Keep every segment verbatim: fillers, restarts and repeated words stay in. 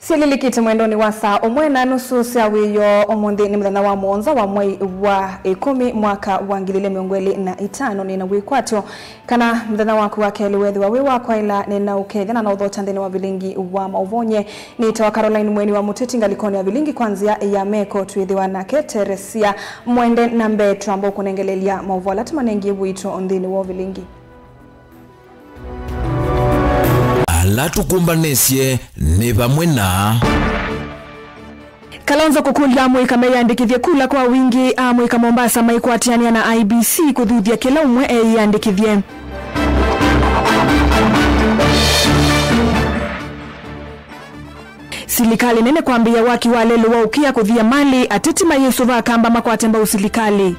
Syĩlilikĩte mwendonĩ wa saa ũmwe na nusu sya wĩoo. Ũmũnthĩ nĩ mũthenya wa mũonza wa mwei wa ĩkũmi, mwaka wa ngili ilĩ mĩongo ĩlĩ na itano. Nĩ na wĩkwatyo kana mũthenya waku wa kelĩ wethĩwa wĩ wa kwaĩla. Nĩ na ũkethya na na ũthokya nthĩnĩ wa vilingi wa maũvoo. Nyie nĩtawa Caroline Mweni wa Mũteti, ngalĩkonĩ ya vilingi kwa nzĩa ya meko twĩthĩwa nake Teresia Mwende. Na mbee twamba ũkũnengelelya maũvoo ala tũmanengie wĩtũ nthĩnĩ wa vilingi. Ala tũkũmbanĩsye nĩ vamwe na Kalonzo kũkũlya amũika meyĩandĩkĩthye kula kwa wingĩ. Amũika Mombasa maikwatĩanĩa na I E B C kũthuthya kĩla ũmwe eyĩandĩkĩthye. Silikalĩ nene kwambĩĩa waki wa lelũ wa ũkĩa kũthia malĩ. Ateti mayĩsũva Akamba makwate mbau silikalĩ.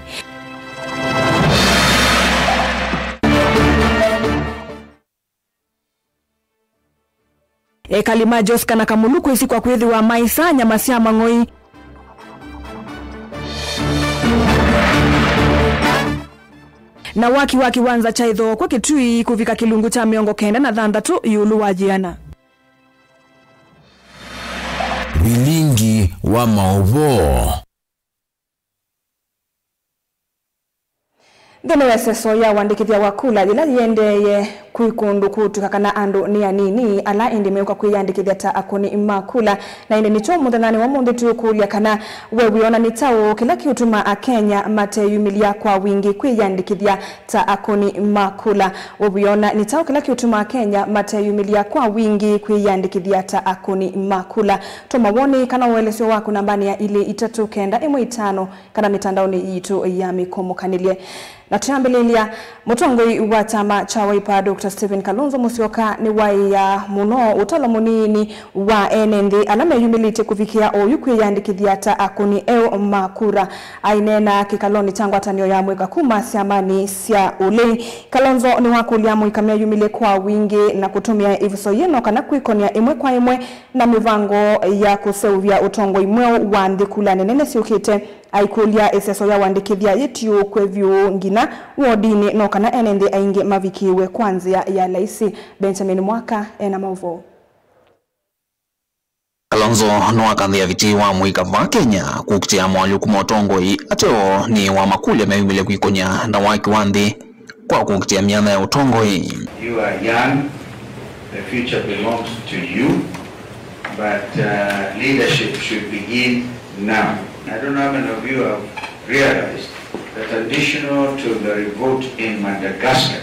Ekali ma Joska na Kamulu kwĩsikwa kwĩthĩwa maĩsaa nyama sya mang'oi. Na waki wa kĩwanza kya ĩthookwe Kitui kũvika kĩlungu kya mĩongo kenda na thanthatũ ĩũlũ wa yĩana. Vilingi wa maũvoo. Nthĩnĩ wa ĩseso ya ũandĩkĩthya wa kula yĩla yĩendeeye, kwĩ kũndũ kũũtw'ĩka kana andũ nĩ anini ala ĩndĩ meũka kwĩyandĩkĩthya ta akũni ma kula. Na ĩndĩ nĩkyo mũthenyanĩ wa ũmũnthĩ tũũkũlya kana we wĩona nĩ kyaũ kĩla kĩũtuma Akenya mateyumĩlya kwa wingĩ kwĩyandĩkĩthya ta akũni ma kula. We wĩona nĩ kyaũ kĩla kĩũtuma Akenya mateyumĩlya kwa wingĩ kwĩyandĩkĩthya ta akũni ma kula? Tũma woni kana ũelesyo waku nambanĩ ya ilĩ itatũ kenda ĩmwe itano kana mĩtandaonĩ yitũ ya mĩkomokanĩlye. Na twĩambĩlĩlya, mũtongoi wa kyama kya Wiper, Doctor Stephen Kalonzo Musyoka, nĩwaĩaa mũno ũtalo mũnini wa ene nthĩ ala meyumĩlĩtye kũvikĩa oyu kwĩyandĩkĩthya ta akũni eũ ma kura. Aineena kĩkalonĩ kya ngwatanĩo ya amũika kuma syamanĩ sya ũlei, Kalonzo nĩwakũlya amũika meyumĩlye kwa wingĩ na kũtũmĩa ĩvuso yĩĩ no kana kwĩkony'a ĩmwe kwa ĩmwe na mĩvango ya kũseũvya ũtongoi mweũ wa nthĩ kulanĩ nene syũkĩte. Aikũlya ĩseso ya ũandĩkĩthya yĩtiũũkw'e vyũ nginya wodinĩ no kana ene nthĩ aingĩ mavikĩĩwe kwa nzĩa ya laisi. Benjamin Mwaka ena maũvoo. Kalonzo nĩwakathĩa vitii wa amũika vaa Kenya kũkitĩa moalyũku ma ũtongoi ateo nĩ wa makũlyo meyumĩlye kwĩkony'a na waki wa nthĩ kwa kũkitĩa myanya ya ũtongoi. You are young, the future belongs to you, but uh, leadership should begin now. I don't know how many of you have realized that additional to the revolt in Madagascar,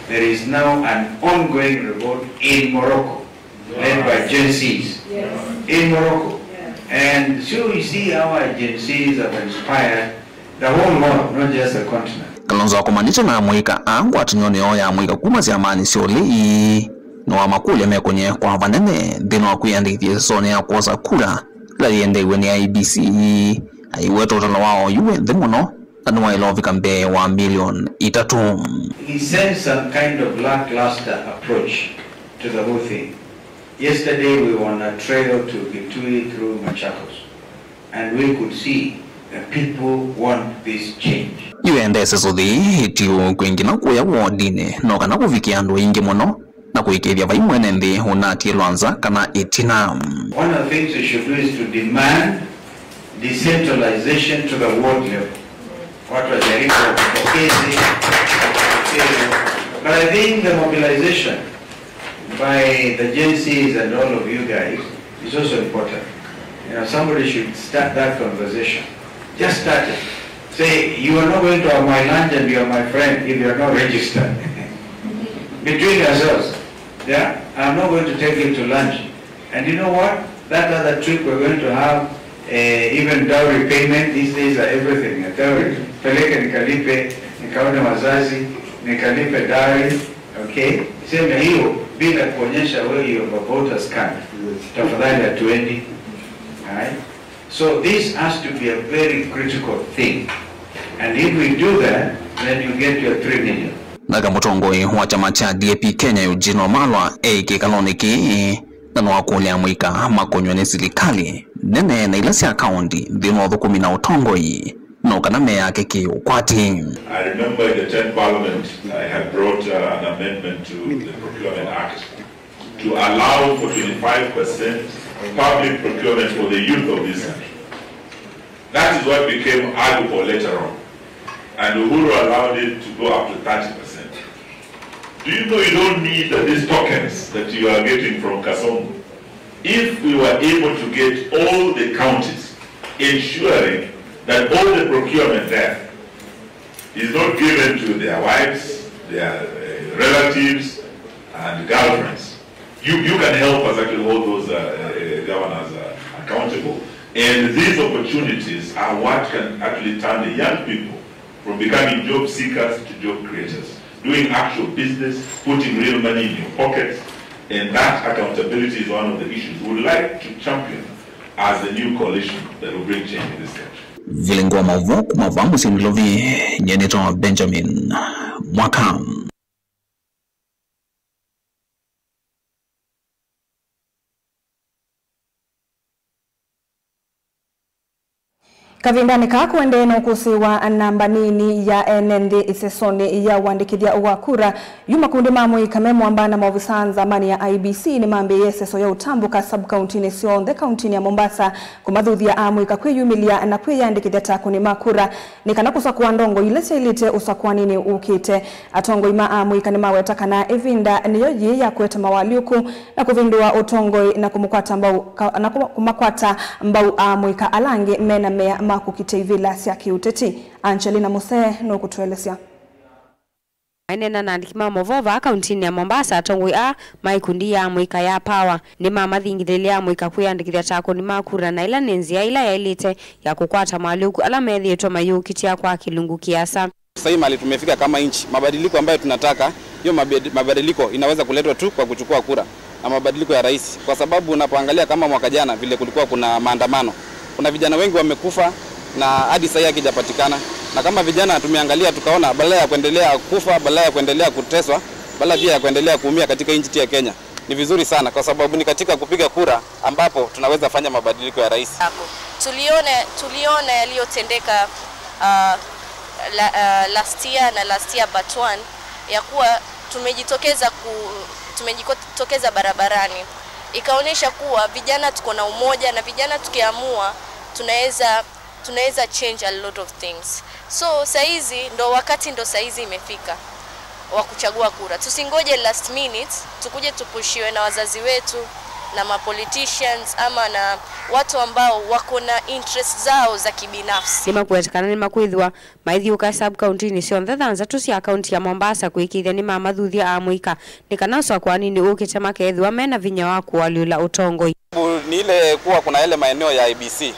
there is now an ongoing revolt in Morocco, led by Gen Zs in Morocco. And so we see how our Gen Zs have inspired the whole world, not just the continent. Kalonzo akomanĩte na amũika aa ngwatanĩonĩ yoo ya amũika kuma syamanĩ sya ũlei, nĩwamakũlya mekony'e kwa vanene nthĩnĩ wa kwĩyandĩkĩthya ĩsesonĩ ya kwosa kura ĩla yĩendeiwe nĩ I E B C, aiweta ũtalo wa oyu wĩ nthĩ mũno na nĩwaĩle ũvika mbee wa milioni itatũ. He sent some kind of lackluster approach to the whole thing. Yesterday we were on a trail to Kitui through Machakos, and we could see the people want this change. Yu enda ĩseso yĩĩ ĩtiũũkw'e nginya kũya wodinĩ no kana kũvikĩa andũ aingĩ mũno na kũĩkĩĩthya vai mwene nthĩ ũnatiĩlwa nza kana ĩtina. One of the things we should do is to demand decentralization to the ward level. Watu wajaribu wapokeze, wapokeze. But I think the mobilization by the Gen Zs and all of you guys is also important. You know, somebody should start that conversation. Just start it. Say, "You are not going to have my lunch and you are my friend if you are not registered." Between yourselves, yeah? "I'm not going to take you to lunch." And you know what? That other trip we're going to have, eh, even dowry payment, these days are everything, a dowry. Peleke nikalipe, nikaone wazazi, nikalipe dowry, okay? Sema hiyo bila kuonyesha wewe you have a voter's card. Tafadhali hatuendi. Alright? So this has to be a very critical thing. And if we do that, then you get your three million. Nake mũtongoi wa kyama kya D A P Kenya, Eugene Wamalwa, e kĩkalonĩ kĩĩ na nĩwakũlya amũika makonywe nĩ silikalĩ nene na ila sya kaũnti nthĩnĩ wa ũthũkũmi na ũtongoi no kana meyake kĩ ũkwati. I remember in the tenth Parliament, I had brought uh, an amendment to the Procurement Act. to allow for twenty-five percent public procurement for the youth of this country. That is what became ALCO later on. And Uhuru allowed it to go up to thirty percent. Do you know you don't need these tokens that you are getting from Kasongo? If we were able to get all the counties ensuring that all the procurement there is not given to their wives, their, uh, relatives, and girlfriends. You, you can help us actually hold those, uh, uh, governors, uh, accountable. And these opportunities are what can actually turn the young people from becoming job seekers to job creators, doing actual business, putting real money in your pockets, and that accountability is one of the issues we would like to champion as the new coalition that will bring change in this country. Vilingi wa maũvoo kuma vaa mũsyĩ Nairobi, nyie nĩtawa Benjamin Mwaka. Kavindanĩ kaa kũendee na ũkũsĩ wa namba nini ya ene nthĩ ĩsesonĩ ya ũandĩkĩthya wa kura, yu makundi ma amũika me mwamba na maovisa a nzamani ya I E B C nĩmambĩĩe ĩseso ya ũtambũka sub-kauntinĩ syonthe kauntinĩ ya Mombasa kũmathuthya amũika kwĩyumĩlya na kwĩyandĩkĩthya ta akũni ma kura nĩ kana kũsakũa ndongoi ila syaĩlĩte ũsakũaninĩ ũkĩte. Atongoi ma amũika nĩmaweta kana ĩvinda nĩyo yĩĩ ya kũete mawalyũku na kũvĩndũa ũtongoi na kũmũkwata mbau, ka-, na kũma-, kũmakwata mbau amũika ala angĩ mena mea ma kũkitĩa ivĩla sya kĩũteti. Angelina Musee nũkũtũelesya. Maineena na andĩki ma maũvoo vaa kauntinĩ ya Mombasa, atongoi aa ma ikundi ya amũika ya Power nĩmamathingithĩlya amũika kwĩyandĩkĩthya ta akũni ma kura, na ĩla nĩ nzĩa ĩla yaĩlĩte ya kũkwata mawalyũku ala methĩĩtwe mayĩũkitĩa kwa kĩlungu kĩasa. Sasa hii mahali tumefika kama nchi, mabadiliko ambayo tunataka, hiyo mabad-, mabadiliko inaweza kuletwa tu kwa kuchukua kura na mabadiliko ya rais, kwa sababu unapoangalia kama mwaka jana vile kulikuwa kuna maandamano, kuna vijana wengi wamekufa na hadi sasa hakijapatikana. Na kama vijana tumeangalia tukaona badala ya kuendelea kufa, badala ya kuendelea kuteswa, badala pia ya kuendelea kuumia katika nchi ya Kenya, ni vizuri sana kwa sababu ni katika kupiga kura ambapo tunaweza fanya mabadiliko ya rais. Yako. Tuliona, tuliona yaliyotendeka, uh, la, uh, last year na last year but one, ya kuwa tumejitokeza ku-, tumejitokeza barabarani. Ikaonyesha kuwa vijana tuko na umoja na vijana tukiamua tunaweza, tunaweza change a lot of things. So saizi ndo wakati, ndo saizi imefika wa kuchagua kura. Tusingoje last minute, tukuje tupushiwe na wazazi wetu, na ma politicians, ama na watu ambao wako na interest zao za kibinafsi. Nĩmakwete kana nĩmakwĩthĩwa maithiũka sub-kauntinĩ syonthe thanthatũ sya kaunti ya Mombasa kũĩkĩĩthya nĩmamathuthya amũika nĩ kana ũsakũaninĩ ũkĩte makeethĩwa mena vinya wa kũalyũla ũtongoi. Ni ile kuwa kuna yale maeneo ya I E B C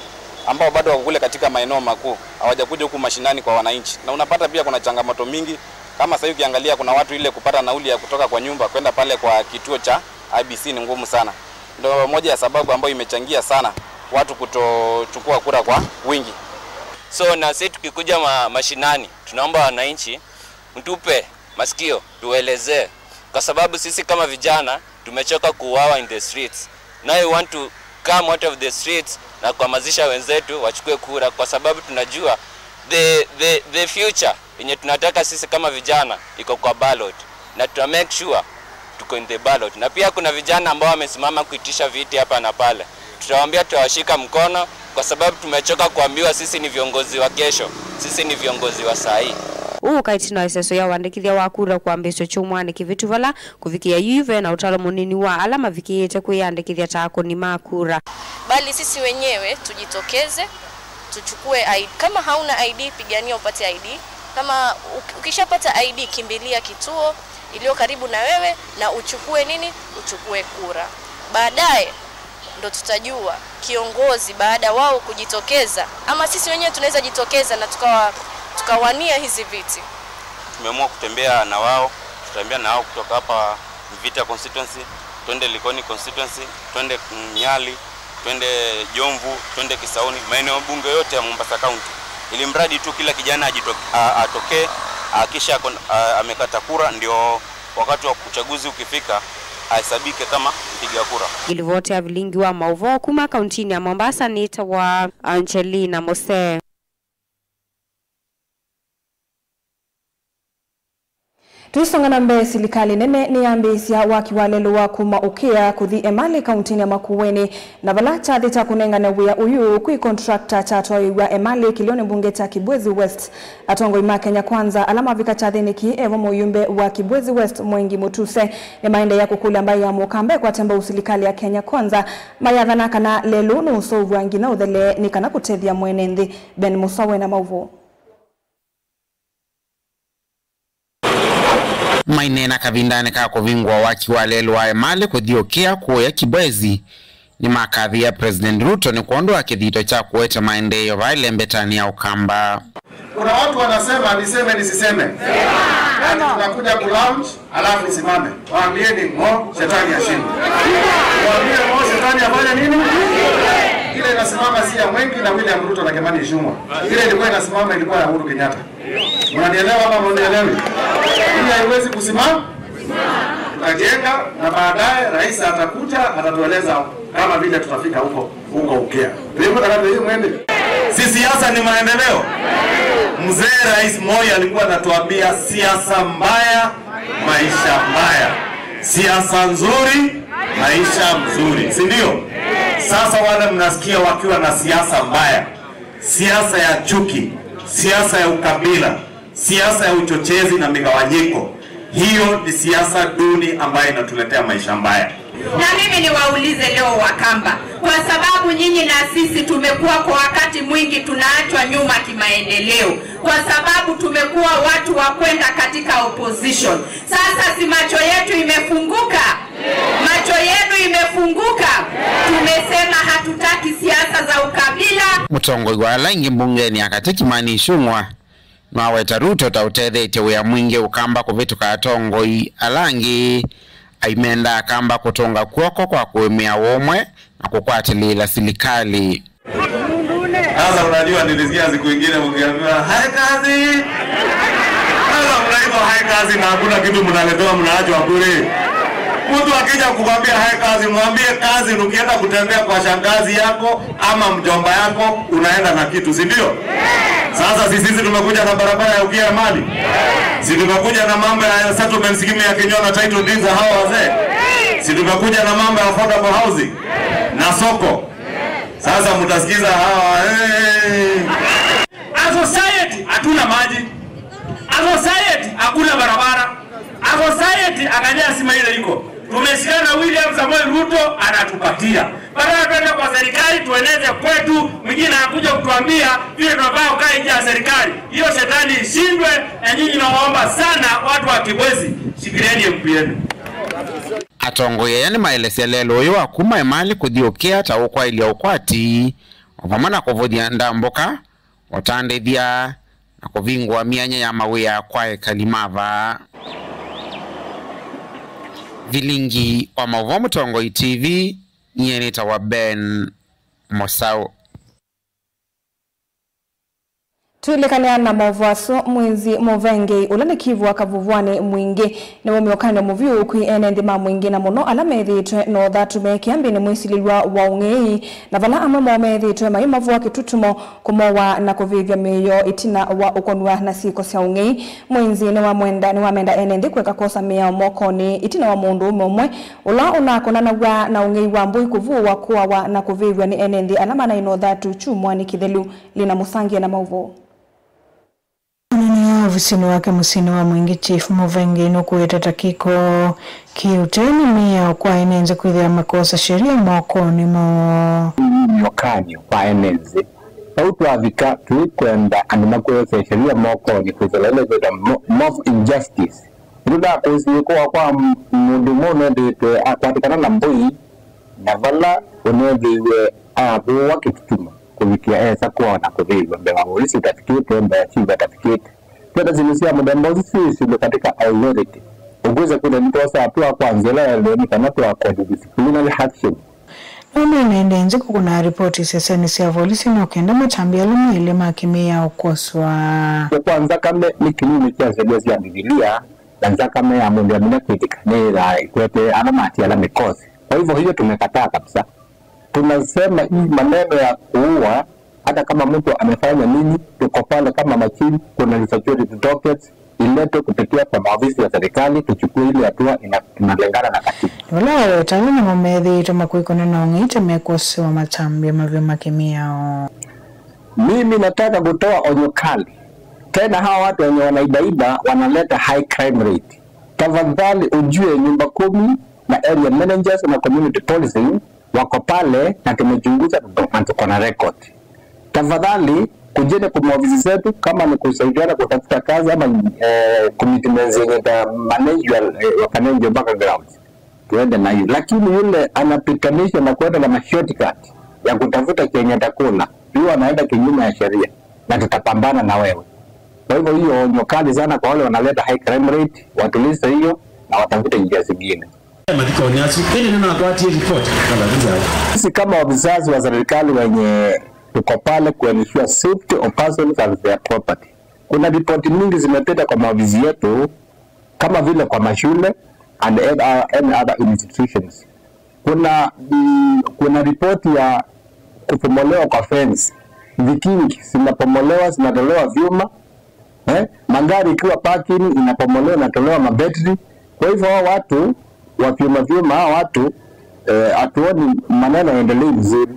ambao bado wako kule katika maeneo makuu, hawajakuja huku mashinani kwa wananchi, na unapata pia kuna changamoto mingi. Kama sasa ukiangalia, kuna watu ile kupata nauli ya kutoka kwa nyumba kwenda pale kwa kituo cha I E B C ni ngumu sana. Ndio moja ya sababu ambayo imechangia sana watu kutochukua kura kwa wingi. So na sisi tukikuja ma-, mashinani, tunaomba wananchi mtupe masikio, tuelezee, kwa sababu sisi kama vijana tumechoka kuuawa in the streets. Now we want to come out of the streets na kuhamasisha wenzetu wachukue kura, kwa sababu tunajua the, the, the future yenye tunataka sisi kama vijana iko kwa ballot, na tuta make sure tuko in the ballot. Na pia kuna vijana ambao wamesimama kuitisha viti hapa na pale, tutawaambia tutawashika mkono, kwa sababu tumechoka kuambiwa sisi ni viongozi wa kesho, sisi ni viongozi wa saa hii. Ũũ ũkaĩ ĩtina wa ĩseso ya ũandĩkĩthya wa kura kwambĩĩsw'a kyumwanĩ kĩvĩtu, vala kũvikĩĩa yu ve na ũtalo mũnini wa ala mavikĩĩte kwĩyandĩkĩthya ta akũni ma kura. Bali sisi wenyewe tujitokeze, tuchukue I D. Kama hauna I D, pigania upate I D. Kama uk-, ukishapata I D, kimbilia kituo iliyo karibu na wewe na uchukue nini? Uchukue kura. Baadaye ndo tutajua kiongozi baada wao kujitokeza, ama sisi wenyewe tunaweza jitokeza na tukawa-, tukawania hizi viti. Tumeamua kutembea na wao, tutembea na wao kutoka hapa Mvita constituency, twende Likoni constituency, twende Nyali, twende Jomvu, twende Kisauni, maeneo bunge yote ya Mombasa County, ili mradi tu kila kijana ajito-, a-, atokee, ahakikishe ako-, a-, amekata kura, ndio wakati wa uchaguzi ukifika, ahesabike kama mpiga kura. Ngĩlivoti ya vilingi wa maũvoo kuma kauntinĩ ya Mombasa nĩtawa Angelina Mose. Tũisonga na mbee, silikalĩ nene nĩyambĩĩsya waki wa lelũ wa kuma Ũkĩa kũthi Emali kauntinĩ ya Makueni, na vala kyathĩ kya kũnengane wĩa ũyũ kwĩ contractor kyatwaĩĩw'a Emali kĩlĩonĩ mbunge kya Kibwezi West. Atongoi ma Kenya Kwanza ala mavika kyathĩnĩ kĩĩ, evo mũyumbe wa Kibwezi West Mwengi Mutuse, nĩmaendeea kũkũlya mbaĩ ya Mũkamba ĩkwate mbau silikalĩ ya Kenya Kwanza, mayathana kana lelũ nũũseũvw'a nginya ũthele nĩ kana kũtethya mwene nthĩ. Ben Musa wĩ na maũvoo. Maineena kavindanĩ ka kũvingũa waki wa lelũ wa Emali kũthi Ũkĩa kũya Kibwezi, nĩmakathĩĩa President Ruto nĩ kwondũ wa kĩthito kya kũete maendeeo vaa ĩlembetanĩ ya Ũkamba. Kuna watu wanasema, niseme nisiseme, ati tunakuja ku launch alafu isimame. Waambieni ng'o, shetani ashindwe. Waambie ng'o, shetani afanye nini? Ile inasimama si ya Mwengi na William Ruto na Kimani Ichung'wa. Ile ilikuwa inasimama ilikuwa ya Uhuru Kenyatta. Mnanielewa ama mnielewi? Hii haiwezi kusimama. Tutajenga na baadaye rais atakuja, atatueleza kama vile tutafika huko, huko Ukea. Ndivyo kana ndio mwende. Si siasa ni maendeleo? Mzee Rais Moi alikuwa anatuambia, siasa mbaya, maisha mbaya. Siasa nzuri, maisha mzuri, si ndio? Sasa wale mnasikia wakiwa na siasa mbaya, siasa ya chuki, siasa ya ukabila, siasa ya uchochezi na migawanyiko, hiyo ni siasa duni ambayo inatuletea maisha mbaya. Na mimi niwaulize leo Wakamba, kwa sababu nyinyi na sisi tumekuwa kwa wakati mwingi tunaachwa nyuma kimaendeleo, kwa sababu tumekuwa watu wa kwenda katika opposition. Sasa si macho yetu imefunguka? Macho yenu imefunguka? Tumesema hatutaki siasa za ukabila. Mũtongoi wa ala aingĩ mbungenĩ ya katĩ Kimani Ichung'wa nĩwaweta Ruto ta ũtethetye wĩa mwingĩ Ũkamba kũvĩtũka atongoi ala angĩ, aimenda Akamba kũtũnga kw'oko kwa kũĩmĩa ũmwe na kũkwatĩlĩĩla silikalĩ. Sasa unajua, nilisikia siku ingine mkiambiwa, "Hai kazi." Sasa mnaitwa hai kazi na hakuna kitu mnaletewa, mnaachwa bure. Mtu akija kukwambia hai kazi, mwambie kazi, ukienda kutembea kwa shangazi yako ama mjomba yako, unaenda na kitu, si ndio? Sasa si sisi tumekuja na barabara ya Ukĩa Emali? Si tumekuja na mambo ya settlement scheme ya Kinyona, title deeds za hawa wazee? Si tumekuja na mambo ya affordable housing na soko? Sasa mtasikiza hawa, eh. As society hatuna maji. As society hakuna barabara. As society, angalia sima ile iko. Tumeshikana, William Samoei Ruto anatupatia. Badala tuende kwa serikali tueleze kwetu, mwingine anakuja kutuambia vile tunafaa kukaa nje ya serikali. Hiyo shetani ishindwe, na nyinyi nawaomba sana, watu wa Kibwezi, shikilieni M P yenu. Atongoi aya nĩmaelesya lelũ ũyũ wa kuma Emali kũthi Ũkĩa ta ũkwaĩlya ũkwati, o vamwe na kũvũthya ndambũka, ũtandĩthya, na kũvingũa myanya ya mawĩa kwa ekali ma vaa. Vilingi wa maũvoo Mũtongoi T V, nyie nĩtawa Ben Mũsaũ. Twĩlĩkanĩa na maũvoo asu, mwĩnzi mũvengei ũla nĩ kĩvũ wa kavuvwanĩ mwingĩ nĩwaumya ũkany'o mũvyũ kwĩ ene nthĩ ma mwingĩ, na mũno ala methĩĩtwe na ũthatu me kĩambĩnĩ mwĩsilĩlw'a wa ũng'ei, na vala amwe moo methĩĩtwe maimavũa kĩtutumo, kũmowa na kũvĩvya mĩĩ yoo ĩtina wa ũkonw'a na syĩko sya ũng'ei. Mwĩnzi nĩwamwenda, nĩwamenda ene nthĩ kũeka kwosa mĩao mokonĩ ĩtina wa mũndũũme ũmwe ũla ũnakonanaw'a na ũng'ei wa mbũi kũvũwa, kũawa na kũvĩvw'a nĩ ene nthĩ ala manaĩ na ũthatu kyumwanĩ kĩthelu. Lina Mũsangie na maũvoo. Mũnene wa ovisinĩ wake mũsyĩnĩ wa Mwingĩ, Chief Mũvengei nũkũĩte ta kĩko kĩ ũtee nĩ mĩao kwa ene nthĩ kwĩthĩa makosa sheria mokonĩ moo. Nĩ ũkany'o kwa ene nthĩ. Vau twavika, twĩkwenda andũ makũĩsya sheria mokonĩ kwĩsĩla ĩla ĩkwĩtwa mo-, mob injustice. Nĩtũnakũsĩĩe kũawa kwa m-, mũndũ ũmwe ũnethĩĩtwe akwatĩkana na mbũi, na vala ũnethĩiwe avũwa kĩtutuma kũvikĩa esa kũawa na kũvĩvw'a mbee wa volisi ũtavikĩte, mbee wa chief atavikĩte. Twenda syĩndũ sya mũthemba ũsu syĩsĩlwe katika authority. Ũkwĩsa kwĩthĩa nĩtwosaa hatua kwa nzĩa ĩla yaĩlĩte nĩ kana tũakwete disciplinary action. Nũndũ ene nthĩ kũkũnaa ripoti isesenĩ sya volisi no kenda matambya ala maĩle ma kĩmĩao kwoswa. Kwa nzakame nĩ kĩnyume kya nzevya sya Mbivilia, na nzakame ya mũndũ amina kwĩtĩka nĩyĩthaa ĩkwete ala matiala mĩkosi. Kwa hivyo, hiyo tumekataa kabisa. Tunasema hii maneno ya kuua, hata kama mtu amefanya nini, tuko pale kama machifu, kuna security dockets, iletwe kupitia kwa maofisi ya serikali, tuchukue ile hatua ina-, inalingana na katiba. Vala waweta vala namo methĩĩtwe makwĩkũna na ũng'ei ta mekwosewa matambya mavyũ ma kĩmĩao. Mimi nataka kutoa onyo kali. Tena hawa watu wenye wanaibaiba wanaleta high crime rate. Tafadhali ujue nyumba kumi na area managers na community policing wako pale na tumechunguza na tuko na record. Tafadhali kujeni kwa maofisi zetu, kama ni kusaidiana kutafuta kazi ama, eh, commitments zenye ta manage your, eh, your financial background, tuende na hiyo. Lakini yule anapitanisha na kuenda na mashortcut ya kutafuta chenye atakula, huyo anaenda kinyume ya sheria na tutapambana na wewe. Kwa hivyo hiyo onyo kali sana kwa wale wanaleta high crime rate, watulize hiyo na watafute njia zingine. Mathikoni asu, ĩndĩ nĩnakwatie report. Sisi kama officers wa serikali wenye tuko pale ku ensure safety of persons and their property, kuna ripoti mingi zimepita kwa maofisi yetu, kama vile kwa mashule and any other institutions. Kuna, mm, kuna ripoti ya kupomolewa kwa fence, vikingi zinapomolewa, zinatolewa vyuma, eh? Magari ikiwa parking inapomolewa, inatolewa mabetri. Kwa hivyo hao watu wa vyuma vyuma, hao watu, eh, hatuoni maneno yaendelee vizuri,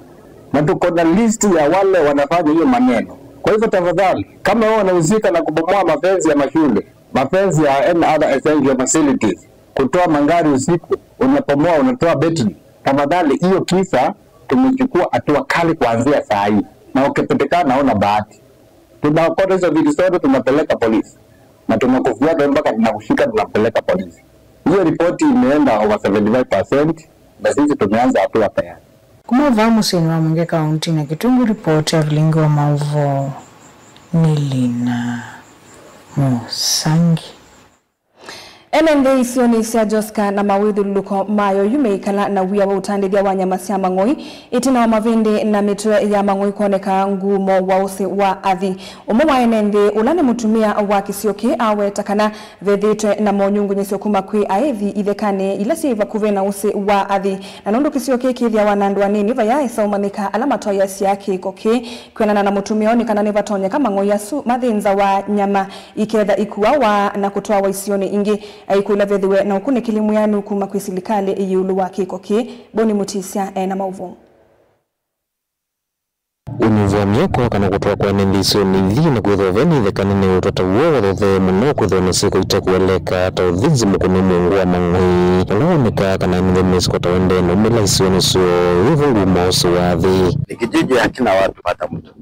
na tuko na list ya wale wanafanya hiyo maneno. Kwa hivyo tafadhali, kama wewe unahusika na kubomoa mafensi ya mashule, mafensi ya any other essential facilities, kutoa magari usiku, unapomoa, unatoa betri, tafadhali, hiyo kisa tumechukua hatua kali kuanzia saa hii, na ukipatikana hauna bahati. Tunaokota hizo vitu zote, tunapeleka polisi. Na tunakufuata mpaka tunakushika, tunapeleka polisi. Hiyo ripoti imeenda over seventy-five percent, na sisi tumeanza hatua tayari. Kuma vaa mũsyĩnĩ wa Mwingi kaunti na Kitungu, ripoti ya Vilingi wa Maũvoo nĩ Lina Mũsangi. Ene nthĩ isionĩ sya Joska na mawĩthyũlũlũko mayo yu meikala na wia wa ũtandĩthya wa nyama sya mang'oi, ĩtina wa mavĩndĩ na mĩtwe ya mang'oi kwoneka ngumo wa ũsĩ wa athi. Ũmwe wa ene nthĩ, ũla nĩ mũtumĩa wa kĩsio kĩĩ, aweta kana vethĩĩtwe na monyungunyĩsyo kuma kwĩ aĩthi ithekanĩ ila syĩ vakuvĩ na ũsĩ wa athi. Na nũndũ kĩsio kĩĩ kĩthĩawa na andũ anini, vayaaĩsa ũmanyĩka ala matwaĩasya kĩko kĩĩ. Kwĩanana na mũtumĩa ũũ, nĩ kana nĩvatonyeka mang'oi asu mathĩnzawa nyama iketha ikuawa na kũtwawa isionĩ ingĩ, aikũlya vethĩwe na ũkunĩkĩli mwĩanu kuma kwĩ silikalĩ ĩũlũ wa kĩko kĩĩ. Boni Mutisya ena maũvoo. Ũnyuvu wa myako kana kũtwaa kwa ene nthĩ isionĩ ithi na kwĩthĩwa ve na itheka nene ũtata w'o wathothee mũno kwĩthĩwa na syĩko itekũeleka ta ũthĩnzi mũkũnĩ mũungu wa mang'oi, ũla wonekaa kana ene nthĩ mesĩ kwata ũendee na umĩla isionĩ syoo, wĩ vo ngumo ũsĩ wa athi. Ni kijiji hakina watu hata mtu.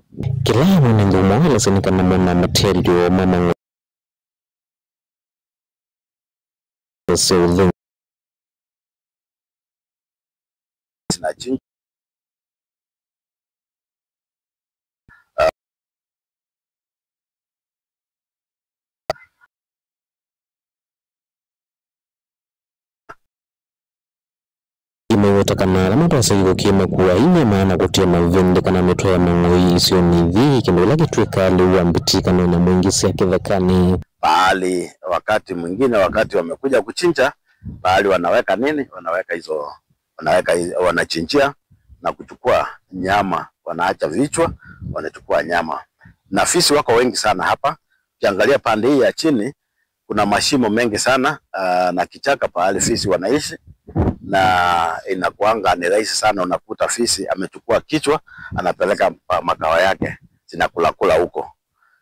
Kĩla mwene ngumo alasya nĩ kana mona mateelyo ma mang'oi sya ũthĩnzi. Zinachinjwa. Imaiweta kana ala matwaĩsya kĩko kĩĩ makuaa inyama na kũtia mavĩndĩ kana mĩtwe ya mang'oi isionĩ ithi, kĩndũ kĩla kĩtw'ĩkaa lĩu wa mbiti kana nyamũ ingĩ sya kĩthekanĩ. Pahali wakati mwingine, wakati wamekuja kuchinja, pahali wanaweka nini? Wanaweka hizo, wanaweka hi-, wanachinjia na kuchukua nyama, wanaacha vichwa, wanachukua nyama. Na fisi wako wengi sana hapa. Ukiangalia pande hii ya chini, kuna mashimo mengi sana, ah, na kichaka pahali fisi wanaishi, na inakuanga ni rahisi sana, unakuta fisi amechukua kichwa, anapeleka pa-, makao yake, zinakulakula huko.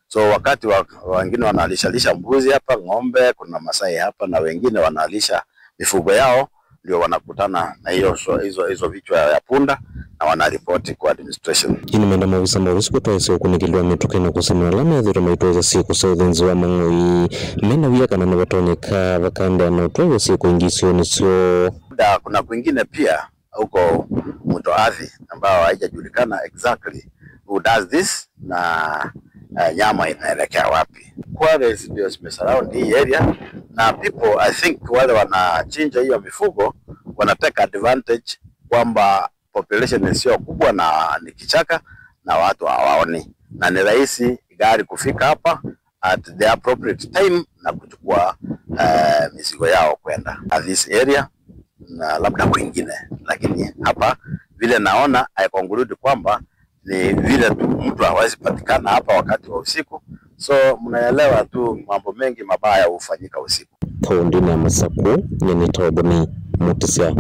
So wakati wa-, wengine wanalishalisha mbuzi hapa, ng'ombe, kuna Masai hapa, na wengine wanalisha mifugo yao, ndio wanakutana na hiyo so-, hizo, hizo vichwa ya punda na wanaripoti kwa administration. Yu nĩmenda maovisa ma ũvisi kũtwaĩsya ũkunĩkĩli wa mĩtũkĩ na kũsĩmĩwa ala methĩĩtwe maitwaĩsya syĩko sya ũthĩnzi wa mang'oi. Mena wia kana nĩvatonyeka vakaendeea na ũtwaĩwa syĩko ingĩ isionĩ syoo. Labda kuna kwingine pia huko Mto Athi ambao haijajulikana exactly who does this na, eh, nyama inaelekea wapi. Quarries ndio zimesurround hii area na people, I think, wale wanachinja hiyo mifugo wana take advantage kwamba population sio kubwa na ni kichaka na watu hawaoni, na ni rahisi gari kufika hapa at the appropriate time na kuchukua, eh, mizigo yao kwenda at this area na labda kwingine, lakini hapa vile naona, I conclude kwamba ni vile tu mtu hawezi patikana hapa wakati wa usiku, So mnaelewa tu mambo mengi mabaya hufanyika usiku. Kaũndĩnĩ ya Masakũ, nyie nĩtawa Boni Mutisya.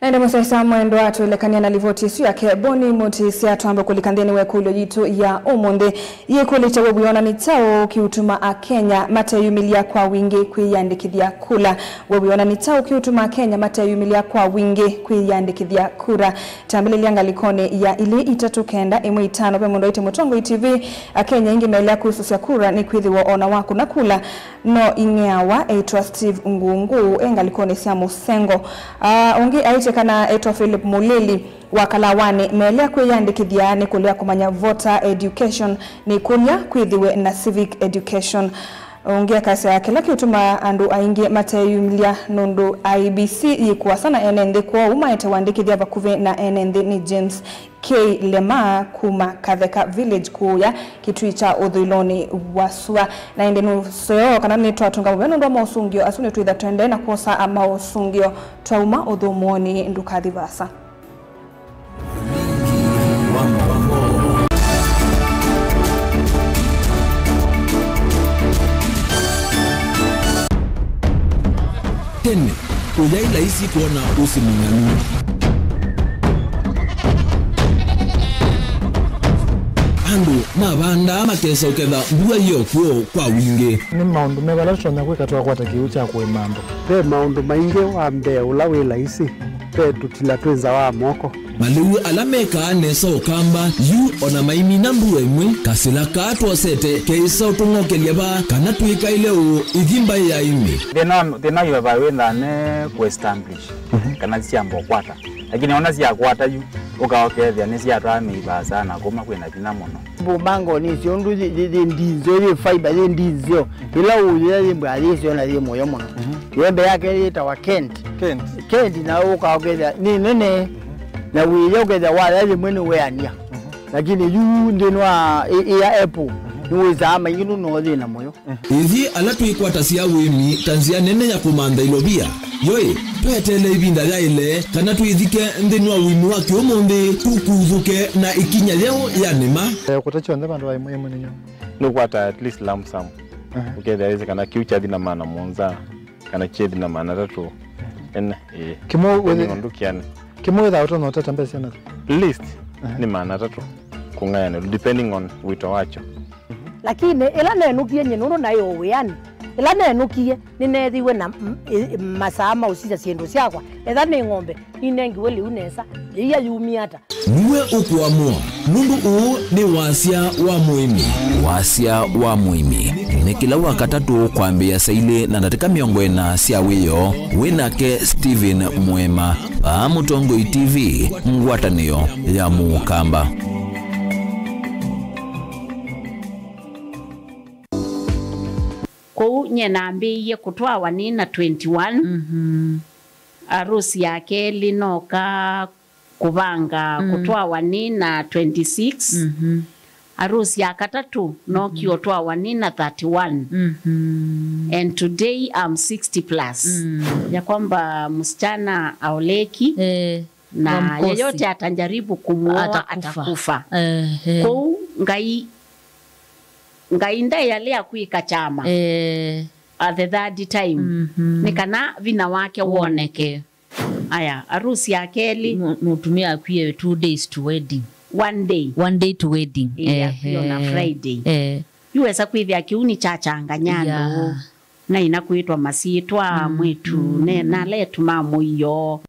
Na ĩndĩ mũsyaĩĩsya mwendwa atũelekany'a na livoti ĩsu yake Boni Mutisya, twambe kũlika nthĩnĩ wa ĩkũlyo yitũ ya ũmũnthĩ. Yĩkũlĩte, we wĩona nĩ kyaũ kĩũtuma Akenya mateyumĩlya kwa wingĩ kwĩyĩandĩkĩthya kula? We wĩona nĩ kyaũ kĩũtuma Akenya mateyumĩlya kwa wingĩ kwĩyĩandĩkĩthya kura? Tambĩlĩlya ngalĩkonĩ ya ilĩ itatũ kenda ĩmwe itano. Ve mũndũ aĩtye Mũtongoi T V, Akenya aingĩ maelea kwĩsũsya kura nĩkwĩthĩwa o na wakũna kula no ing'eawa. Etwa Steve Ngungu, e ngalĩkonĩ sya Mũsengo. Ah, ũngĩ aĩtye kana etwa Philip Mũlĩli wa Kalawanĩ, maelea kwĩyĩandĩkĩthya nĩ kũlea kũmanya voter education nĩ kũlea kwĩthĩwe na civic education. Ũngĩ akasya kĩla kĩũtuma andũ aingĩ mateyumĩlya nũndũ I E B C yĩ kũasa na ene nthĩ, kwoou maete wandĩkĩthya vakuvĩ na ene nthĩ. Nĩ James K Lema kuma Katheka Village kũũya Kitui kya ũthũĩlonĩ wa sua. Na ĩndĩ nũseo kana nĩtwatũnga mũvea nũndũ wa maũsũngĩo asu, nĩtwĩtha tũendee na kwosa maũsũngĩo twauma ũthũmũonĩ. Ndũkathi vaasa. Tene, kũyaĩ laisi kwona ũsĩ mũng'alu. Andũ mavandaa makesa ũketha mbua yĩ o kw'o kwa wingĩ. Nĩ maũndũ meva ala tũtonya kwĩka twakwata kĩw'ũ kya kũĩma andũ? Ve maũndũ maingĩ. Wa mbee ũla wĩ laisi, ve tũtila twĩ nza wa moko. Malĩu ala mekaa nesa Ũkamba yu o na maimina mbua ĩmwe, kasĩla kaa twosete keĩsa ũtũng'okelya vaa kana twĩkaĩle ũũ ithi mbaĩ ya ĩmwe. Thĩna, thĩna wĩ vaa wĩthaa ne kũ establish kana syamba ũkwata. Lakini ona syakwata yu, ũka ũkethĩa nĩsyatwaa mĩi vaasa na kuma kwĩna vinya mũno. Mbumbango nĩsyo ũndũ yĩ, yĩ, yĩ ndinzyo, yĩ fiber, yĩ ndinzyo. Ĩla ũyĩa yĩ mbaa yĩsyo na yĩ mũyo mũno. Yembe yake yĩtawa Kent. Kent. Kent na ũka ũkethĩa nĩ nene. Na wĩya ũkethĩa waya yĩmwe nĩ weania. Lakini yu nthĩnĩ wa ĩ, ĩ ya apple, nĩwĩsaa maingĩ nũno thĩna mũyo. Ithyĩ ala twĩkwatasya ũĩmi ta nzĩa nene ya kũmantha ilovia, yoĩ, tweteele ĩvinda yaĩle kana twĩthike nthĩnĩ wa ũĩmi wa kĩũmũnthĩ, tũkuthũke na ĩkinya yeũ ya nĩma. Eh, kũta kyonthe vandũ va ĩmwe ĩmwe nĩnyo. Nũkwata at least lump sum. Ũkethĩa wĩsĩ kana kĩu kyathi na maana mũonza, kana kyethi na maana atatũ. Ene, ĩĩ. Kĩmwe wĩthĩ- Nĩ ũndũ kĩane. Kĩmwe wĩthaa ũtonya ũtata mbesa syana? At least, nĩ maana atatũ kũng'ayanĩlwa, depending on wĩto wakyo. Lakini ĩla nenũkie nyie nũndũ naĩ o wĩanĩ, ĩla nenũkie nĩneethĩiwe na m- ĩ- masaa ma ũsisya syĩndũ syakwa. Etha nĩ ng'ombe, ninengiwe lĩu nesa, yĩia yumie ata? Nue ũkũamũa, nũndũ ũũ nĩ wasya wa mũĩmi. Wasya wa mũĩmi nĩ kĩla Wakatatũ kwambĩĩa saa ilĩ na ndatĩka mĩongo ĩna sya wĩoo. Wĩ nake Stephen Mũema, vaa Mũtongoi T V, ngwatanĩo ya Mũkamba. Kwoou nyie nambĩĩie kũtwawa nĩ na twenty-one. Arusi ya kelĩ nooka kũvanga kũtwawa nĩ na twenty-six. Arusi ya katatũ nookie ũtwawa nĩ na thirty-one. And today I'm sixty plus. Ya kwamba msichana aoleki, na yeyote atajaribu kumuoa atakufa. Kwoou Ngai, Ngai ndaĩalea kwĩka kyama at the third time, nĩ kana vinya wake woneke. Aya, arusi ya kelĩ. Mu- mũtumĩa akwie two days to wedding. One day. One day to wedding. Ĩĩ, akwie on a Friday. Yu wesa kwĩthĩa kĩu nĩ kyachanganya andũ. Na ina kwĩtwa masyĩtwa mwĩtu, ne- na ala etu ma mũio.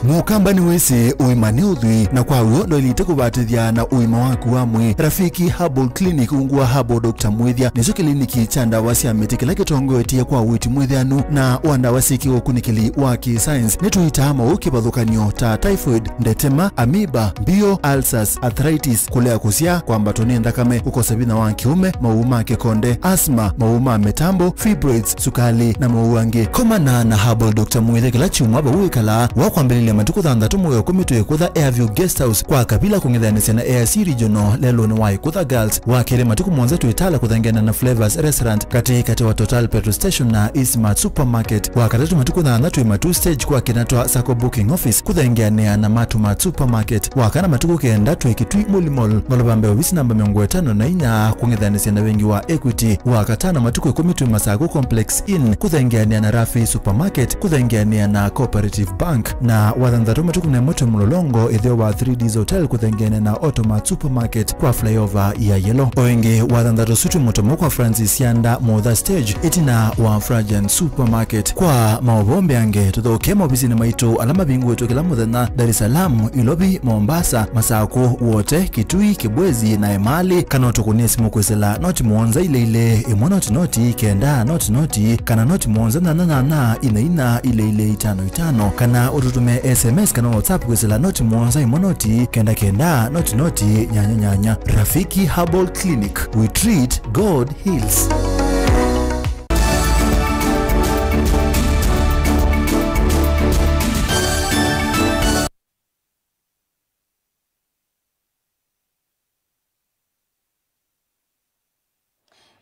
Mũkamba nĩwĩsĩ ũima nĩ ũthwii, na kwa w'o ndwaĩlĩte kũvatĩthya na ũima waku wa mwĩĩ. Rafiki Herbal Clinic ungu wa Herbal Doctor Mwĩthya nĩkyo kĩliniki kya ndawa sya mĩtĩ kĩla kĩtongoetye kwa ũiiti mwĩthĩanu na wa ndawa syĩ kĩũkunĩkĩli wa kĩ-science. Nĩtũitaa maũũ kĩvathũkany'o ta typhoid, ndetema, amoeba, mbio, ulcers, arthritis, kũlea kũsyaa, kwambatwa nĩ nthakame, kũkosa vinya wa kĩũme, mawau ma kĩkonde, asthma, mawau ma mĩtambo, fibroids, sukalĩ, na mawau angĩ. Komana na Herbal Doctor Mwĩthya kĩla kyumwa vau wĩkalaa wa kwambĩlĩlya Matukũ thanthatũ mwei wa ĩkũmi twĩ Ĩkũtha Airview Guest House kwa Kavila kũng'ethanĩsya na A I C Regional lelũnĩ wa Ĩkũtha Girls. Wa kelĩ matukũ mũonza twĩ Tala kũthengeana na Flavors Restaurant katĩ katĩ wa Total Petrol Station na Eastmart Supermarket. Wa katatũ matukũ thanthatũ twĩ Matuu Stage kwa Kinatwa Sacco Booking Office kũthengeanĩa na Matuu Mart Supermarket. Wa kana matukũ kenda twĩ Kitui Muli Mall, valũva mbee ovisi namba mĩongo ĩtano na inya kũng'ethanĩsya na vengi wa Equity. Wa katano matukũ ĩkũmi twĩ Masaku Complex Inn kũthengeanĩa na Rafi Supermarket kũthengeanĩa na Cooperative Bank. Na wa thanthatũ matukũ na ĩmwe twĩ Mũlolongo ĩtheo wa Three Ds Hotel kũthengeanĩa na Automat Supermarket kwa flyover ya Yellow. O ĩngĩ wa thanthatũ ũsu twĩ Mũtomo kwa Francis Sianda Motha Stage ĩtina wa Frajan Supermarket. Kwa maũvoo mbeange tũthokee maovisinĩ maitũ ala mavingũĩtwe kĩla mũthenya Dar es Salaam, Ilovi, Mombasa, Masaku, Wote, Kitui, Kibwezi na Emali, kana ũtũkũnĩe simũ kwĩsĩla noti mũonza ilĩ ilĩ ĩmwe noti noti kenda noti noti kana noti mũonza nyanya nyanya ina ina ilĩ ilĩ itano itano, kana ũtũtũmĩe S M S kana WhatsApp kwĩsĩla noti mũonza ĩmwe noti kenda kenda noti noti nyanya nyanya. Rafiki Herbal Clinic, we treat, God heals.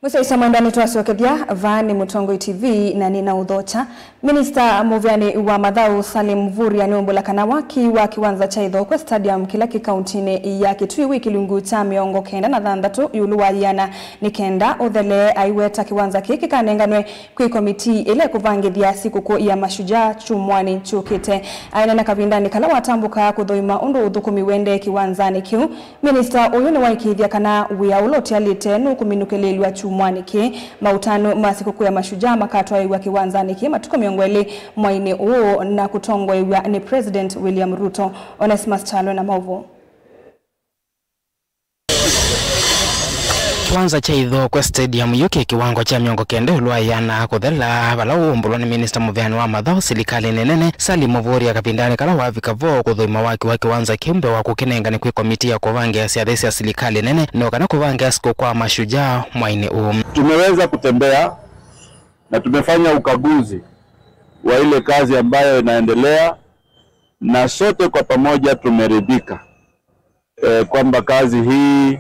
Mũsyaĩĩsya mwendwa, nĩtwasyokethya. Vaa nĩ Mũtongoi T V na nĩnaũthokya. Minista mũvĩanĩ wa mathaũ Salim Mvurya nĩũmbũla kana waki wa kĩwanza kya Ithokwe Stadium kĩla kĩ kauntinĩ ya Kitui wĩ kĩlungu kya mĩongo kenda na thanthatũ ĩũlũ wa yĩana nĩ kenda ũthelee. Aiweta kĩwanza kĩĩ kĩkanenganwe kwĩ komitii ĩla ĩkũvangĩthya sikũkũ ya Mashujaa kyumwanĩ kyũkĩte. Aineena kavindanĩ kala watambũkaa kũthũima ũndũ ũthũkũmi wendee kĩwanzanĩ kĩu, minista ũyũ nĩwaĩkĩĩthya kana wĩa ũla ũtialĩte nũkũminũkĩlĩĩlw'a kyumwanĩ kĩĩ. Maũtanu ma sikũkũ ya Mashujaa makatwaĩĩw'a kĩwanzanĩ kĩĩ matukũ mĩongo ĩlĩ mweinĩ ũũ na kũtongoew'a nĩ President William Ruto. Onesmus Kyalo na maũvoo. Kĩwanza kya Ithokwe Stadium yu kĩ kĩwango kya mĩongo kenda ĩũlũ wa ĩana kũthela, vala ũũmbũlwa nĩ minista mũvĩanĩ wa mathaũ silikalĩnĩ nene, Salim Mvurya, kavindanĩ kala wavika vo kũthũima waki wa kĩwanza kĩu mbee wa kũkĩnengane kwĩ komitii ya kũvangĩa syathĩ sya silikalĩ nene, no kana kũvangĩa sikũkũ kwa Mashujaa mweinĩ ũũ. Tumeweza kutembea na tumefanya ukaguzi wa ile kazi ambayo inaendelea, na sote kwa pamoja tumeridhika eh, kwamba kazi hii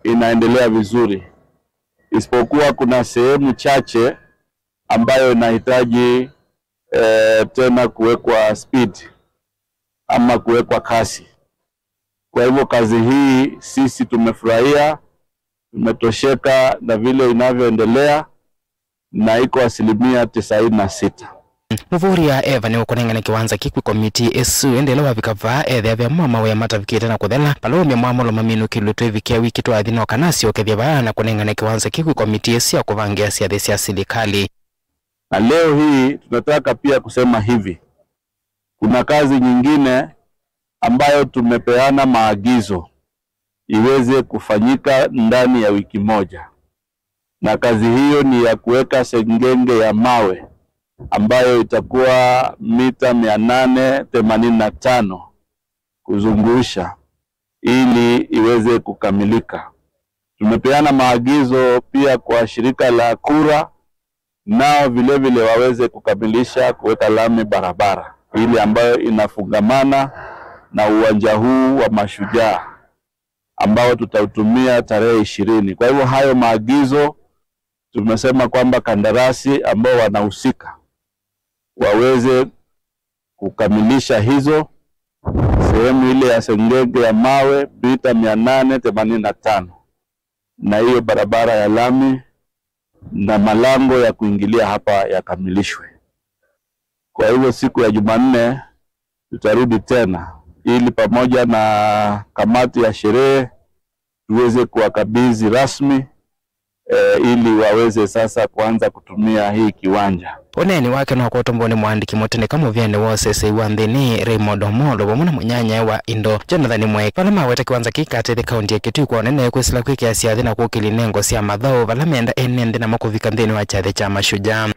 inaendelea vizuri, isipokuwa kuna sehemu chache ambayo inahitaji eh, tena kuwekwa speed ama kuwekwa kasi. Kwa hivyo kazi hii sisi tumefurahia, tumetosheka na vile inavyoendelea. Na iko asilimia tisaini na sita. Mvurya eva nĩ ũkũnengane kĩwanza kĩu kwĩ komitii ĩsu, ĩndĩ ĩla wavika vaa, ethĩa ve mo mawĩa matavikĩte na kũthela, vala ũmya mwamũlo maminũkĩlw'e twĩvikĩa wiki twathi no kana asyokethye vaa na kũnengane kĩwanza kĩu kwĩ komitii ĩsu ya kũvangĩa syathĩ sya silikalĩ. Na leo hii tunataka pia kusema hivi, kuna kazi nyingine ambayo tumepeana maagizo iweze kufanyika ndani ya wiki moja. Na kazi hiyo ni ya kuweka sengenge ya mawe ambayo itakuwa mita mia nane themanini na tano kuzungusha ili iweze kukamilika. Tumepeana maagizo pia kwa shirika la KURA, nao vile vile waweze kukamilisha kuweka lami barabara ile ambayo inafungamana na uwanja huu wa Mashujaa ambao tutautumia tarehe ishirini. Kwa hivyo hayo maagizo tumesema kwamba kandarasi ambao wanahusika waweze kukamilisha hizo, sehemu ile ya sengenge ya mawe mita mia nane themanini na tano, na hiyo barabara ya lami na malango ya kuingilia hapa yakamilishwe. Kwa hivyo siku ya Jumanne tutarudi tena ili pamoja na kamati ya sherehe tuweze kuwakabidhi rasmi eh, ili waweze sasa kuanza kutumia hii kiwanja. Ũneeni wake nwakwetwa mbũnĩ mũandĩki mũtĩnĩka mũvĩanĩ wa ũseseĩ wa nthĩnĩ Raymond Omolo vamwe na mũnyanyae wa indo Jonathan Mwai, vala maweta kĩwanza kĩu kĩkatetheesya kaunti ya Kitui kwa ũnene kwĩsĩla kwĩkĩa syathĩ na kũkĩlya inengo sya mathaũ vala menda ene nthĩ namo kũvika nthĩnĩ wa kyathĩ kya Mashujaa.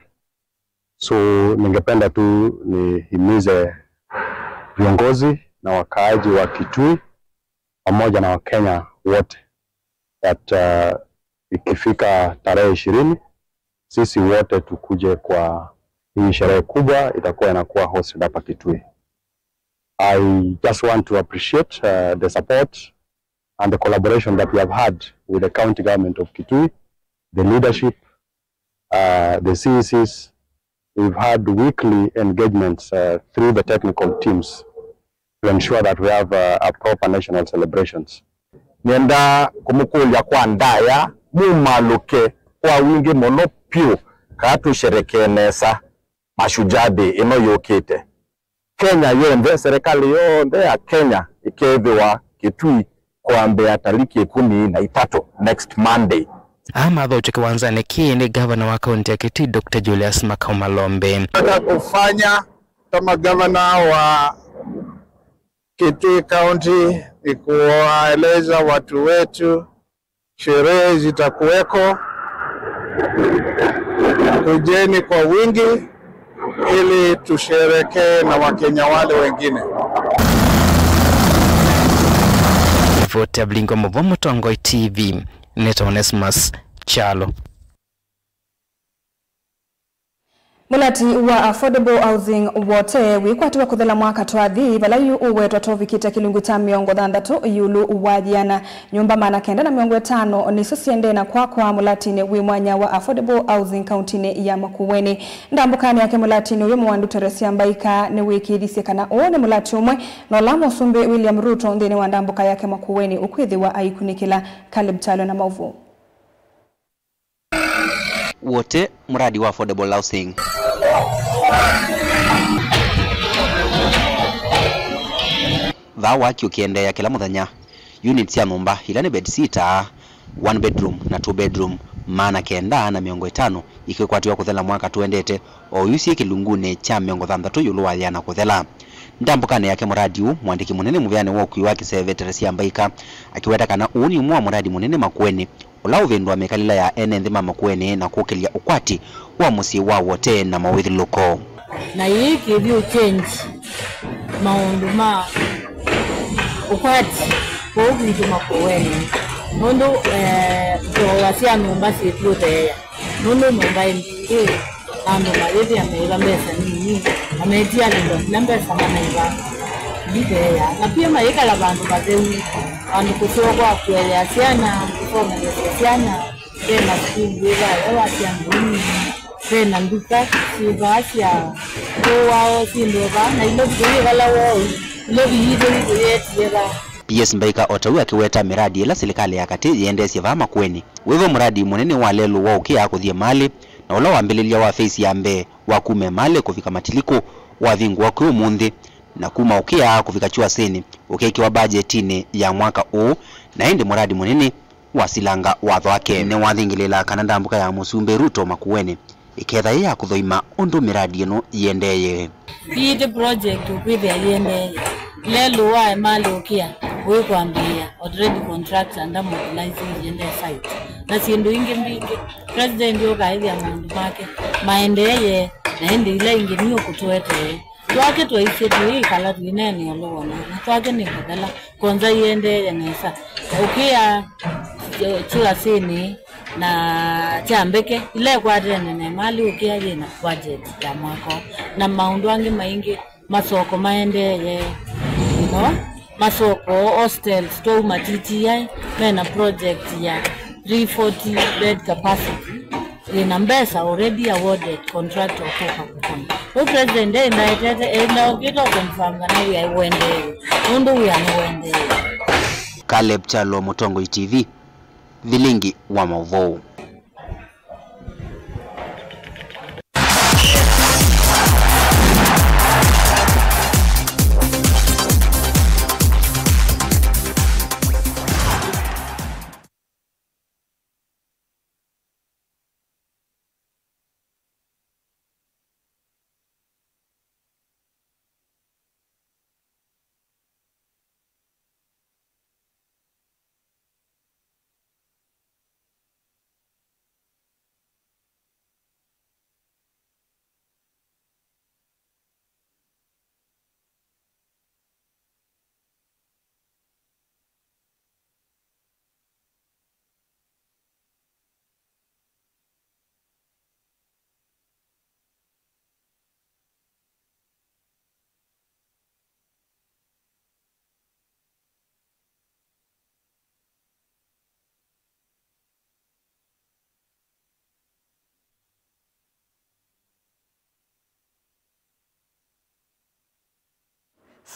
So ningependa tu nihimize viongozi na wakaaji wa Kitui pamoja na Wakenya wote that uh, ikifika tarehe ishirini sisi wote tukuje kwa hii sherehe kubwa itakuwa inakuwa hosted hapa Kitui. I just want to appreciate, uh, the support and the collaboration that we have had with the county government of Kitui, the leadership, uh, the C E Cs. We've had weekly engagements, uh, through the technical teams to ensure that we have, uh, a proper national celebrations. Nĩenda kũmũkũlya kwa ndaya mũmalũke kwa wingĩ mũno vyũ, kaa tũsherekee nesa Mashujaa Day ĩno yũkĩte. Kenya yonthe, serikali yonthe ya Kenya ĩkethĩwa Kitui kwambĩa taliki ĩkũmi na itatũ, next Monday. Aa mathaũkya kĩwanzanĩ kĩĩ nĩ ngavana wa kaunti ya Kitui, Doctor Julius Makau Malombe. Nataka kufanya kama gavana wa Kitui County ni kuwaeleza watu wetu sherehe zitakuweko. Kujeni kwa wingi ili tusherekee na Wakenya wale wengine. Ripoti ya Vilingi wa Mauvoo, Mũtongoi T V, nĩtawa Onesmus Kyalo. Mũlati wa Affordable Housing Wote wĩkwatĩwa kũthela mwaka twathi, vala yu ũwetwa tovikĩte kĩlungu kya mĩongo thanthatũ ĩũlũ wa yĩana. Nyũmba maana kenda na mĩongo ĩtano nĩsyo siendee na kwakwa mũlatinĩ wĩ mwanya wa Affordable Housing kauntinĩ ya Makueni. Ndambũkanĩ yake mũlatinĩ ũyũ, Mũwandu Teresia Mbaika nĩwĩkĩĩthisye kana ũũ nĩ mũlati ũmwe na ũla Mũsumbĩ William Ruto nthĩnĩ wa ndambũka yake Makueni ũkwĩthĩwa aikunĩkĩla. Caleb Kyalo na maũvoo. Wote, mũradi wa affordable housing. Vaa waki ũkĩendeea kĩla mũthenya. Unit sya nyũmba, ila nĩ bedsitter, one bedroom na two bedroom, maana kenda na mĩongo ĩtano, ikĩkwatĩwa kũthela mwaka tũendete, o yu syĩ kĩlungunĩ kya mĩongo thanthatũ ĩũlũ wa yĩana kũthela. Ndambũkanĩ yake mũradi ũũ, mũandĩki mũnene mũvĩanĩ wa ũkui wa kĩseve Teresia Mbaika akĩweta kana ũũ nĩ ũmwe wa mũradi mũnene Makueni, ũla ũvĩndũa mĩkalĩle ya ene nthĩ ma Makueni na kũkĩlya ũkwati wa mũsyĩ wa Wote na mawĩthyũlũlũko. Na ĩĩ kĩthi ũchenji maũndũ ma ũkwati kũu kwitũ Makueni, nũndũ, eh, ndoa sya nyũmba syĩtũtheea, nũndũ nyũmba ĩ mbingĩ, na andũ mayĩthĩa maiva mbesa nini, na metia kĩndũ kĩla mbesa manaiva nditheea, na pia mayĩkala vandũ vatheu. Vandũ kũseo kwa kũelea syana, kũsomethesya syana, ve na sukulu wĩ vaya wa syana nini, ve na nduka syĩ vaa sya kũwao syĩndũ vaa, na Nairobi tũyĩvala woo, Nairobi yitũ yĩtũ yetie vaa. P S Mbaika o ta ũu akĩweta mĩradi ĩla silikalĩ ya katĩ yĩendeesye vaa Makueni. Wĩvo mũradi mũnene wa lelũ wa ũkĩa kũthi Emali, na ũla wambĩlĩlya wa phase ya mbee wa kuma Emali kũvika Matilikũ wavingũa kwĩ ũmũnthĩ, na kuma ũkĩa kũvika Kyuasinĩ ũkekĩwa mbajetinĩ ya mwaka ũũ, na ĩndĩ mũradi mũnene wasilanga watho wake. Nĩwathingĩlĩĩla kana ndambũka ya Mũsumbĩ Ruto Makueni ĩketha yĩ ya kũthoima ũndũ mĩradi ĩno yĩendeeye. Ĩĩ ti project ũkwĩthĩa yĩendeeye. Lelũ wa Emali ũkĩa wĩkwambĩĩa, already contractor ndamobilize yĩendee site. Na syĩndũ ingĩ mbingĩ, president ũkaĩthĩa maũndũ make maendeeye, na ĩndĩ ila ingĩ nĩ ũkũtũetee. Twake twaisye tũyĩkala twĩneenea ũlũ wona, na twake nĩ kũthela, konza iendeeye nesa. Ũkĩa Kyuasinĩ na Kyambeke, ila ikwatene na Emali ũkĩa yĩ na budget ya mwaka, na maũndũ angĩ maingĩ, masoko maendeeye, you know, masoko, hostels, twauma T T I, mena project ya three forty bed capacity. Ĩna mbesa already awarded contract of Coca-Cola. Rĩu president ndaetete, ĩla okĩte confirm kana wĩa wendee. Nũndũ wĩa nĩwendee. Caleb Kyalo, Mũtongoi T V, Vilingi wa Mauvoo.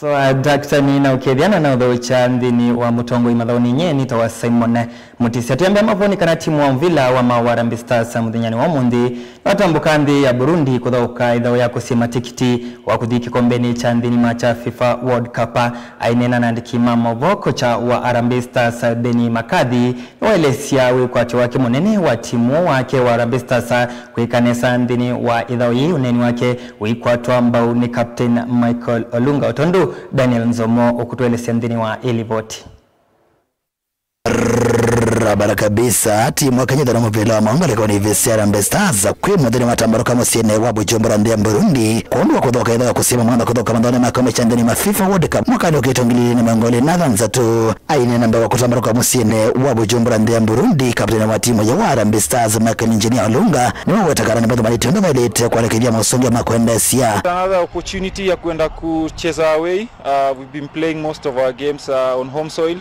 So, uh, Doctor, nĩ na ũkethya na na ũthokya nthĩnĩ wa mũtongoi mathaũnĩ. Nyie nĩtawa Simon Mutisia. Twĩambĩa mavũnĩ kana timu wa mũvila wa maũ wa Harambee Stars mũthenyanĩ wa ũmũnthĩ nĩwatambũka nthĩ ya Burundi kũthaũka ĩthaũ ya kũsĩ matikiti wa kũthi kĩkombenĩ kya nthĩ ng'ima kya FIFA World Cup. Aineena na andĩki ma maũvoo, kocha wa Harambee Stars Benni McCarthy nĩwaelesya wĩkwatyo wake mũnene wa timu wake wa Harambee Stars kwĩka nesa nthĩnĩ wa ĩthaũ yĩĩ, ũneeni wake ũikwatwa mbau nĩ Captain Michael Olunga, o tondũ Daniel Nzomo ũkũtũelesya nthĩnĩ wa ĩlivoti. Barabara kabisa, timu ya Kenya ĩthaũ ya mũvila wa maũ ngalĩkonĩ ĩvĩsĩ Harambee Stars kwĩ mũthenya wa tambarũka mũsyĩnĩ wa Bujumbura nthĩ ya Burundi, kwondũ wa kũthoka ĩthaũ ya kũsĩ mamwanya kũthoka mathaũnĩ ma kĩkombe kya nthĩ ng'ima FIFA World Cup mwaka wa ngili igĩrĩ na mĩongo ĩlĩ na thanthatũ. Aineena mbee wa kũtambarũka mũsyĩnĩ wa Bujumbura nthĩ ya Burundi, kapteni wa timu ya Harambee Stars Michael Engineer Olunga nĩwaweta kana nĩmathumanĩte ũndũ vaĩlĩte kũalĩkĩthya maũsũngĩo ma kwendeesya. Another opportunity ya kwenda kucheza away. Uh, we've been playing most of our games, uh, on home soil,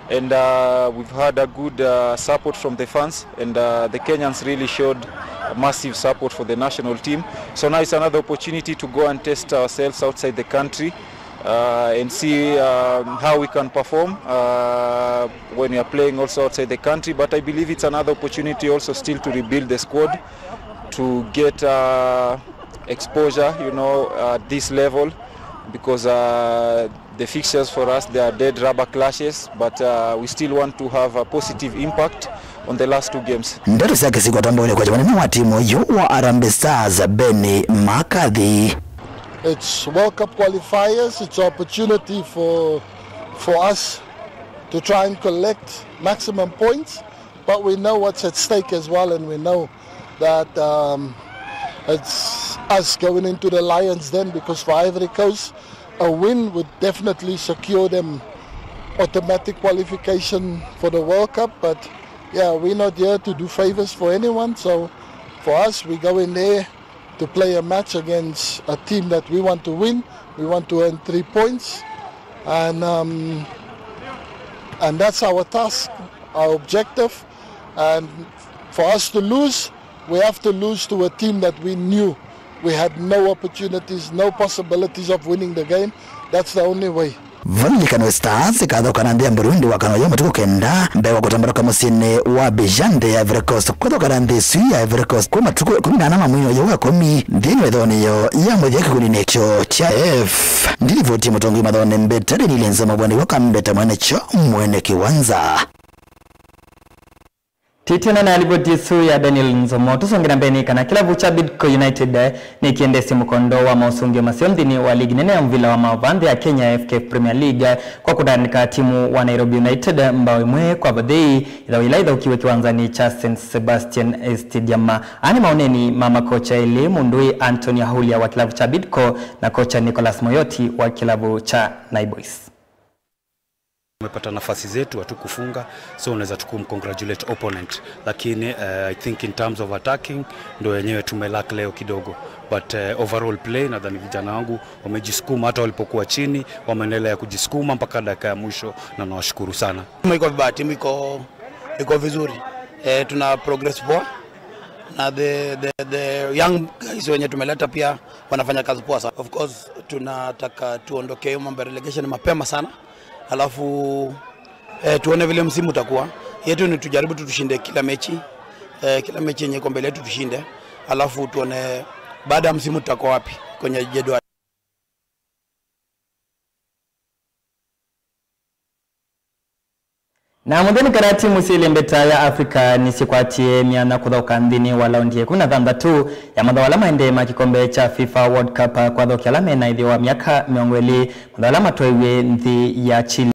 and, uh, we've had a good, uh, support from the fans, and, uh, the Kenyans really showed massive support for the national team. So now it's another opportunity to go and test ourselves outside the country, uh, and see, um, how we can perform, uh, when we are playing also outside the country. But I believe it's another opportunity also still to rebuild the squad, to get, uh, exposure, you know, at this level, because, uh, the fixtures for us, they are dead rubber clashes, but, uh, we still want to have a positive impact on the last two games. Ndeto syake sikwatambũile kwa kĩvanene wa timu yu wa Harambee Stars, Benni McCarthy. It's World Cup qualifiers. It's an opportunity for, for us to try and collect maximum points, but we know what's at stake as well, and we know that, um, it's us going into the Lions Den, because for Ivory Coast, a win would definitely secure them automatic qualification for the World Cup. But yeah, we're not here to do favors for anyone. So for us, we go in there to play a match against a team that we want to win. We want to earn three points, and, um, and that's our task, our objective. And for us to lose, we have to lose to a team that we knew we had no opportunities, no possibilities of winning the game. That's the only way. Valilikano Stars ĩkathoka na nthĩ ya Burundi wakana ũyũ matukũ kenda mbee wa kũtambarũka mũsyĩnĩ wa Abidjan nthĩ ya Ivory Coast. Kũthoka na nthĩ ĩsu ya Ivory Coast kwĩ matukũ ĩkũmi na ana ma mwei ũyũ wa ĩkũmi nthĩnĩ wa ĩthoneo ya mũthya kĩkundinĩ kyo kya F. Ndilivoti mũtongoi mathaũnĩ mbeta Daniel Nzomo, vwa nĩw'o kambeta mwene kyo mwene kĩwanza. Titena na livoti ĩsu ya Daniel Nzomo, tũsonge na mbee nĩ kana kĩlavu kya Bidco United, eh, nĩkĩendesye mũkondo wa maũsũngĩo maseo nthĩnĩ wa ligi nene ya mũvila wa maũvaa nthĩ ya Kenya, F K F Premier League, eh, kwa kũtandĩka timu wa Nairobi United, eh, mbao ĩmwe kwa vathei, ĩthaũ yĩla ĩthaũkiwe kĩwanzanĩ kya Saint Sebastian, eh, Stadium. Aa nĩ maũneenĩ ma makocha elĩ, mũndũĩ Anthony Ahulia wa kĩlavu kya Bidco na kocha Nicholas Moyoti wa kĩlavu kya Nai Boys. Tumepata nafasi zetu, hatukufunga, so unaweza tu kumcongratulate opponent, lakini, eh, I think in terms of attacking ndo yenyewe tumelack leo kidogo, but, eh, overall play nadhani vijana wangu wamejisukuma, hata walipokuwa chini wameendelea kujisukuma mpaka dakika ya mwisho, na nawashukuru sana. Timu iko vibaya, timu iko, iko vizuri. Eh, tuna progress poa na the, the, the young guys wenye tumeleta pia wanafanya kazi poa sana. Of course, tunataka tuondokee hiyo mambo ya relegation mapema sana. Alafu, eh, tuone vile msimu utakuwa. Yetu ni tujaribu tu tushinde kila mechi. Eh, kila mechi yenye iko mbele yetu tushinde. Alafu tuone baada ya msimu tutakuwa wapi kwenye jedwali. Na mũthenya kana timu syĩ ĩlĩ mbeta ya Africa nĩsyĩkwatie myanya kũthaũka nthĩnĩ wa laundi ya ĩkũmi na thanthatũ ya mathaũ ala maendee ma kĩkombe kya FIFA World Cup, kwathokia ala mena ĩtheo wa myaka mĩongo ĩlĩ, mathaũ ala matwaiwe nthĩ ya Chile.